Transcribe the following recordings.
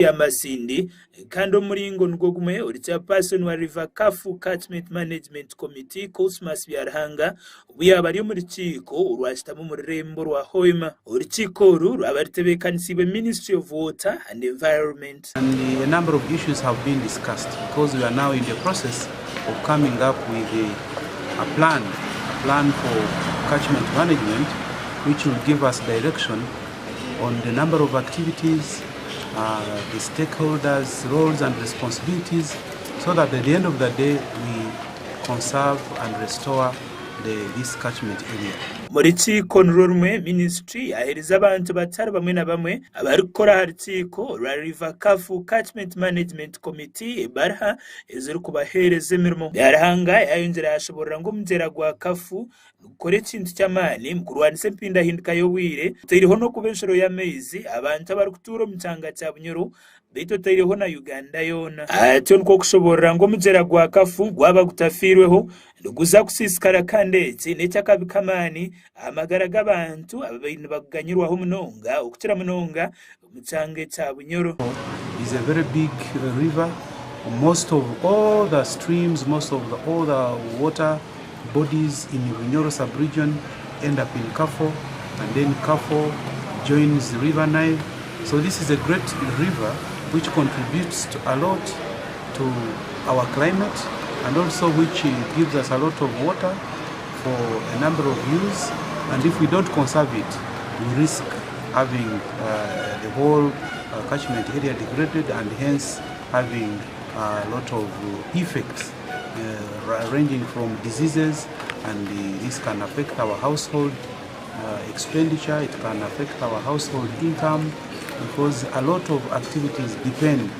Ya Masindi kandi omu muringo nigwo gumwe ori Chairperson wa River Kafu Catchment Management Committee Cosmas Byaruhanga obu yaaba ari omu rukiiko orwashutami omu rurembo rwa Hoima. Orukiiko oru rwaba rutebeekanisiibwe Ministry of Water and Environment. And a number of issues have been discussed because we are now in the process of coming up with a plan, a plan for catchment management which will give us direction on the number of activities, the stakeholders' roles and responsibilities so that at the end of the day we conserve and restore the, this catchment area. Omu rukiiko nirwo rumwe, minisiture yaheereza abantu batari bamwe na bamwe abarikukora aha rukiiko orwa River Kafu Catchment Management Committee ebaruha ezirikubaheereza emirimo. Byaruhanga yayongyera yashoborora ngu omugyera gwa Kafu Nigukora ekintu ky'amaani omu kurwanisa empindahinduka y'obwire, otaireho n'okuba enshuro y'amaizi abantu abarikutuura omu kyanga kya Bunyoro beitu otaireho na Uganda yoona. Atyo nikwo kushoboorora ngu omugyera gwa Kafu gwaba gutafiirweho, niguza kusiisikara kandi eki n'eky'akabi k'amaani aha magara g'abantu ababaire nibaganyirwaho munonga okukira munonga omu kyanga ekya Bunyoro. Is a very big river, most of all the streams, most of the, all the water bodies in Bunyoro sub-region end up in Kafo and then Kafo joins River Nile. So this is a great river which contributes to a lot to our climate and also which gives us a lot of water for a number of use and if we don't conserve it we risk having uh, the whole uh, catchment area degraded and hence having a lot of effects uh, ranging from diseases and this can affect our household uh, expenditure, it can affect our household income because a lot of activities depend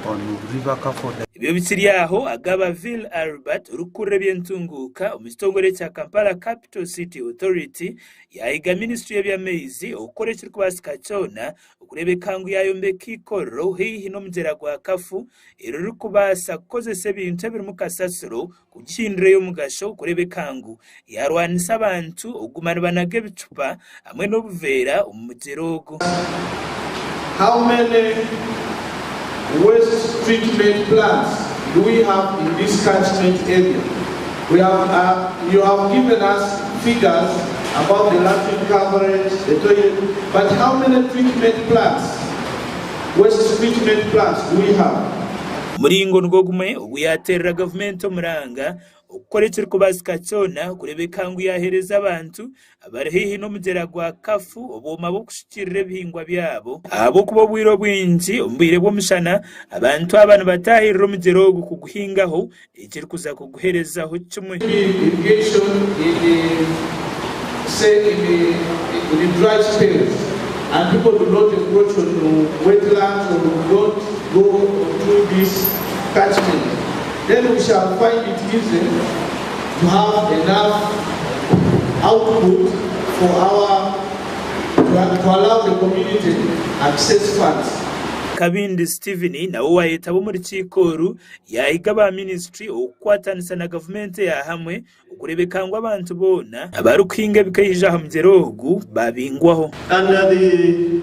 on River Kafo. Ebyo bikiri aho, Agaba Vil Albert orikukurira eby'entunguuka omu kitongore kya Kampala Capital City Authority yaahiga minisiture y'eby'amaizi okukora ekirikubaasika kyona okureebeka ngu yaayombeka eikorero haihi n'omugyera gwa Kafu eririkubaasa kukozesa ebintu ebirimu kasasiro kugihindura ey'omugasho kureebeka ngu yaarwanisa abantu okuguma nibanaga ebicupa hamwe n'obuveera omu mugyera ogu. How many waste treatment plants do we have in this catchment area? We have, uh, you have given us figures about the latrine coverage, the toilet, but how many treatment plants, waste treatment plants do we have? Omuringo nigwo gumwe ogu yaateerera gavumenti omuranga okukora ekirikubaasika kyona kureebeka ngu yaaheereza abantu abari haihi n'omugyera gwa Kafu obwoma bw'okushukirira ebihingwa byabo ahabw'okuba obwire obwingi omu bwire bw'omushana abantu aba nibataahirira omugyera ogu kuguhingaho ekirikuza kuguherezaho kimwe. Irrigation in the say in the in the dry spells and people do not encroach on wetlands or do not go through this catchment then we shall find it easy to have enough output for our to, to allow the community access funds. Kabindi Steven nawe owayetaba omu rukiiko oru yaahiga aba minisiture okukwatanisa na gavumenti eya hamwe okureebeka ngu abantu boona abarikuhinga ebikaija aha mugyera ogu babingwaho. And the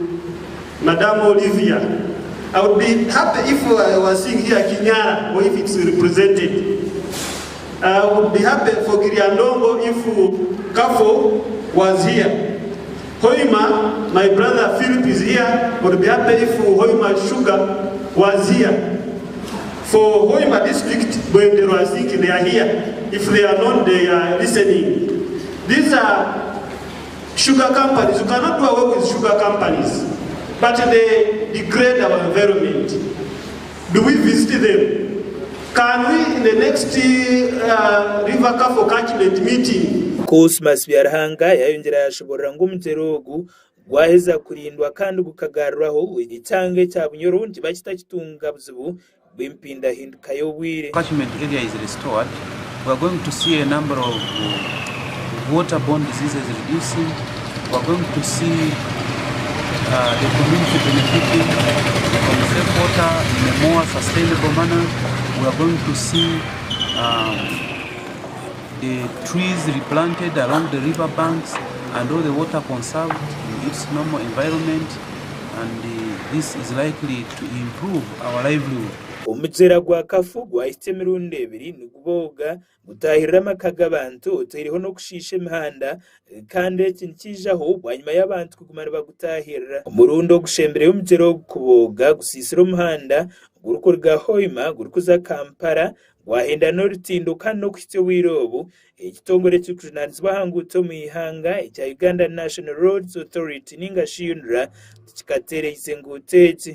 Madam Olivia, I would be happy if I was seeing here Kinyara or if it's represented. I would be happy for Kiryandongo if Kafo was here. Hoima, my brother Philip is here, would be happy if Hoima Sugar was here. For Hoima district, Bwendero, I think they are here. If they are not, they are listening. These are sugar companies. You cannot do away with sugar companies, but they degrade our environment. Do we visit them? Can we, in the next uh, River Kafo catchment meeting, Cosmas Byaruhanga yayongyera yashoborora ngu omugyera ogu gwaheza kurindwa kandi gukagarurwaho ekyanga ekya Bunyoro nikiba kitakitunga buzibu bw'empindahinduka y'obwire. Catchment area is restored, we are going to see a number of waterborne diseases reducing. We are going to see the community benefiting from safe water in a more sustainable manner. We are going to see the trees replanted along the river banks and all the water conserved in its normal environment and This is likely to improve our livelihood. Omugyera gwa Kafu gwahitsya emirundi ebiri nigubooga gutaahirira amaka g'abantu otaireho n'okushiisha emihanda kandi eki nikiijaho bwanyima y'abantu kuguma nibagutaahirira. Omurundi ogushembireyo omugyera ogu kubooga gusiisire omuhanda gurikuruga Hoima gurikuza Kampala gwahenda n'orutindo kandi n'okuhitsya obwire obu ekitongore ekirikujunaanizibwa aha nguuto omu ihanga ekya Uganda National Roads Authority ninga shi UNRA tikikatereize nguuto egi.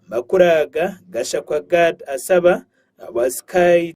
Amakuru aga gashakwa Gad Asaba ahabwa Sky.